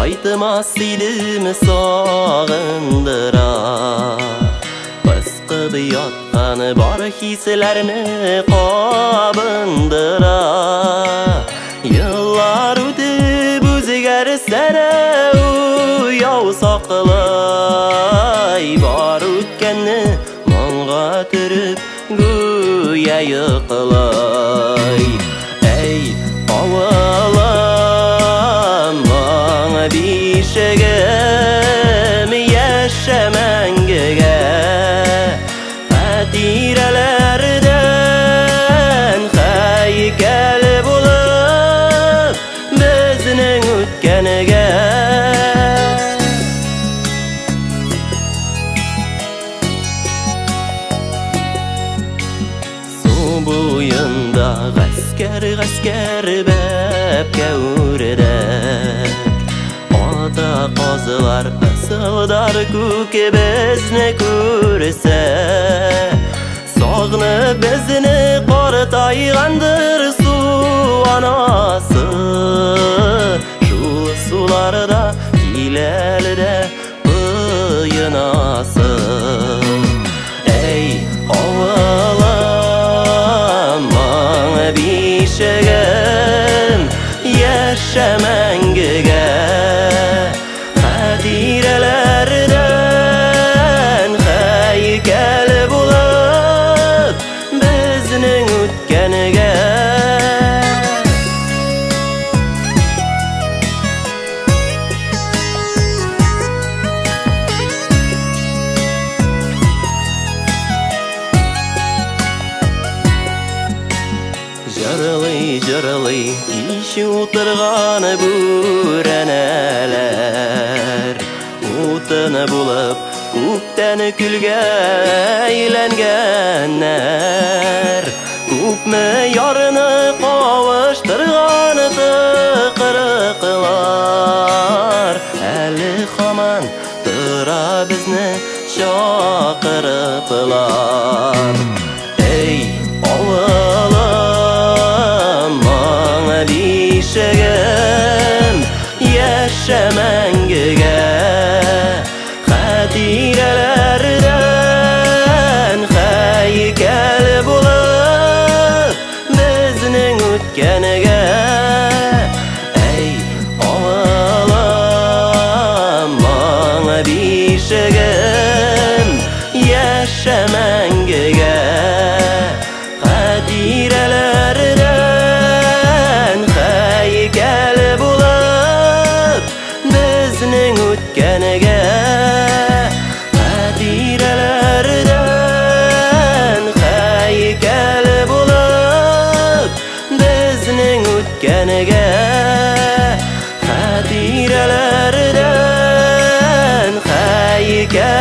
Кайтмас идем сагындыра. Пыскып яткан бар хисләрне кабындыра. Еллар үтеп үзгәрсә дә уяу саклай. Бар үткәнне моңга төреп гүя йоклай. Әй, авылым, моң бишегем, яшә мәңгегә. Хатирәләрдән һәйкәл булып безнең үткәнгә. Су буенда гаскәр-гаскәр бәбкә үрдәк. Ата казлар ысылдар күк безне күрсә. Сагынып безне картайгандыр су анасы. Шул суларда киләле дә коенасы. Әй, авылым, моң бишегем, яшә мәңгегә. Хатирәләрдән һәйкәл булып безнең үткәнгә. Җырлый-җырлый кич утырган бүрәнәләр. Утын булып күптән көлгә әйләнгәннәр. Күпме ярны кавыштырган тыкрыклар. Әле һаман тора безне чакырыплар. Эй, авылым, моң бишегем, яшә мәңгегә. Хатирәләрдән һәйкәл булып безнең үткәнгә. Әй, авылым, моң бишегем, яшә мәңгегә. Хатирәләрдән һәйкәл булып безнең үткәнгә. Хатирәләрдән һәйкәл булып безнең үткәнгә. Хатирәләрдән һәйкәл